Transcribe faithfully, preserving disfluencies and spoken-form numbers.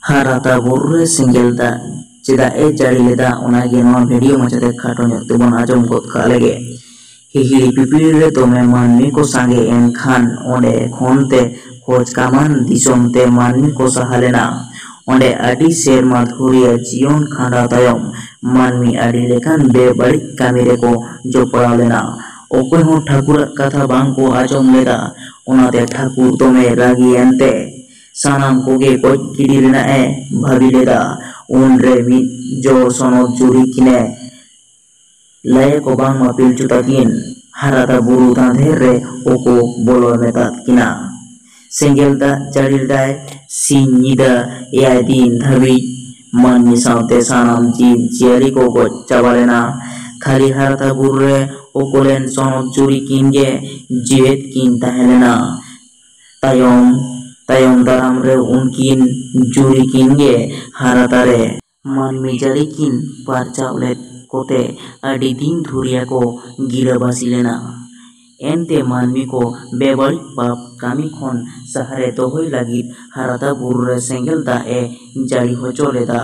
ᱦᱟᱨᱟᱛᱟ ᱵᱩᱨᱩ ᱨᱮ ᱥᱮᱸᱜᱮᱞ ᱫᱟᱜ ᱪᱮᱫᱟᱜ ᱮ ᱡᱟᱹᱲᱤ ᱞᱮᱫᱟ, ᱚᱱᱟᱜᱮ ᱱᱚᱣᱟ ᱵᱷᱤᱰᱤᱭᱳ ᱢᱟᱪᱷᱟᱛᱮ ᱠᱷᱟᱴᱚ ᱧᱚᱜ ᱛᱮᱵᱚᱱ ᱟᱸᱡᱚᱢ ᱜᱚᱫ ᱠᱟᱜ ᱞᱮᱜᱮ᱾ ᱦᱤᱦᱤᱲᱤ ᱯᱤᱯᱤᱲᱤ ᱨᱮ ᱫᱚᱢᱮ ᱢᱟᱹᱱᱢᱤ ᱠᱚ ᱥᱟᱸᱜᱮ ᱮᱱ ᱠᱷᱟᱱ ᱚᱸᱰᱮ ᱠᱷᱚᱱ ᱛᱮ ᱠᱷᱚᱡᱽ ᱠᱟᱢᱟᱱ ᱫᱤᱥᱚᱢ ᱛᱮ ᱢᱟᱹᱱᱢᱤ ᱠᱚ ᱥᱟᱦᱟ ᱞᱮᱱᱟ᱾ ᱚᱸᱰᱮ ᱟᱹᱰᱤ ᱥᱮᱨᱢᱟ ᱫᱷᱩᱨᱤᱭᱟᱹ ᱡᱤᱭᱚᱱ ᱠᱷᱟᱸᱰᱟᱣ ᱛᱟᱭᱚᱢ ᱢᱟᱹᱱᱢᱤ ᱟᱹᱰᱤ ᱞᱮᱠᱟᱱ ᱵᱮᱵᱟᱹᱲᱤᱡ ᱠᱟᱹᱢᱤ ᱨᱮᱠᱚ ᱡᱚᱯᱲᱟᱣ ᱞᱮᱱᱟ᱾ ᱚᱠᱚᱭ ᱦᱚᱸ ᱴᱷᱟᱹᱠᱩᱨᱟᱜ ᱠᱟᱛᱷᱟ ᱵᱟᱝ ᱠᱚ ᱟᱸᱡᱚᱢ ᱞᱮᱫᱟ᱾ ᱚᱱᱟᱛᱮ ᱴᱷᱟᱹᱠᱩᱨ ᱫᱚᱢᱮ ᱨᱟᱹᱜᱤ ᱮᱱᱛᱮ ᱥᱟᱱᱟᱢ ᱠᱚᱜᱮ ᱜᱚᱡ ᱜᱤᱰᱤ ᱨᱮᱱᱟᱜ ᱮ ᱵᱷᱟᱹᱵᱤ ᱞᱮᱫᱟ᱾ ᱩᱱᱨᱮ ᱢᱤᱫ ᱡᱚ ᱥᱚᱱᱚᱛ ᱡᱩᱨᱤ ᱠᱤᱱᱮ ᱞᱟᱹᱭᱟᱠᱚ ᱵᱟᱝᱢᱟ ᱯᱤᱞᱪᱩ ᱛᱟᱹᱠᱤᱱ ᱦᱟᱨᱟᱫᱟ ᱵᱩᱨᱩ ᱫᱟᱸᱫᱷᱮᱨ ᱨᱮ ᱚᱠᱚ ᱵᱚᱞᱚ ᱢᱮᱛᱟᱫ ᱠᱤᱱᱟ᱾ ᱥᱮᱸᱜᱮᱞ ᱫᱟᱜ ᱡᱟᱹᱲᱤ ᱞᱮᱫᱟᱭ ᱥᱤᱧ ᱧᱤᱫᱟᱹ ᱮᱭᱟᱭ ᱫᱤᱱ ᱫᱷᱟᱹᱵᱤᱡ᱾ ᱢᱟᱹᱱᱢᱤ ᱥᱟᱶᱛᱮ ᱥᱟᱱᱟᱢ ᱡᱤᱵᱽ ᱡᱤᱭᱟᱹᱞᱤ ᱠᱚ ᱜᱚᱡ ᱪᱟᱵᱟ ᱞᱮᱱᱟ᱾ ᱠᱷᱟᱹᱞᱤ ᱦᱟᱨᱟᱫᱟ ᱵᱩᱨᱩ ᱨᱮ ᱚᱠᱚᱞᱮᱱ ᱥᱚᱱᱚᱛ ᱡᱩᱨᱤ ᱠᱤᱱ ᱜᱮ ᱡᱤᱣᱮᱫ ᱠᱤᱱ ᱛᱟᱦᱮᱸ ᱞᱮᱱᱟ᱾ ᱛᱟᱭᱚᱢ, ᱛᱟᱭᱚᱢ ᱫᱟᱨᱟᱢ ᱨᱮ ᱩᱱᱠᱤᱱ ᱡᱩᱨᱤ ᱠᱤᱱ ᱜᱮ ᱦᱟᱨᱟᱛᱟ ᱨᱮ ᱢᱟᱹᱱᱢᱤ ᱡᱟᱹᱨᱤ ᱠᱤᱱ ᱯᱟᱨᱪᱟᱣ ᱞᱮᱫ ᱠᱚᱛᱮ ᱟᱹᱰᱤ ᱫᱤᱱ ᱫᱷᱩᱨᱤᱭᱟ ᱠᱚ ᱜᱤᱨᱟᱹᱵᱟᱹᱥᱤ ᱞᱮᱱᱟ᱾ ᱮᱱᱛᱮ ᱢᱟᱹᱱᱢᱤ ᱠᱚ ᱵᱮᱵᱟᱹᱲᱤᱡ ᱯᱟᱯ ᱠᱟᱹᱢᱤ ᱠᱷᱚᱱ ᱥᱟᱦᱟᱨᱮ ᱫᱚᱦᱚᱭ ᱞᱟᱹᱜᱤᱫ ᱦᱟᱨᱟᱛᱟ ᱵᱩᱨᱩ ᱨᱮ ᱥᱮᱸᱜᱮᱞ ᱫᱟᱜ ᱮ ᱡᱟᱹᱲᱤ ᱦᱚᱪᱚ ᱞᱮᱫᱟ᱾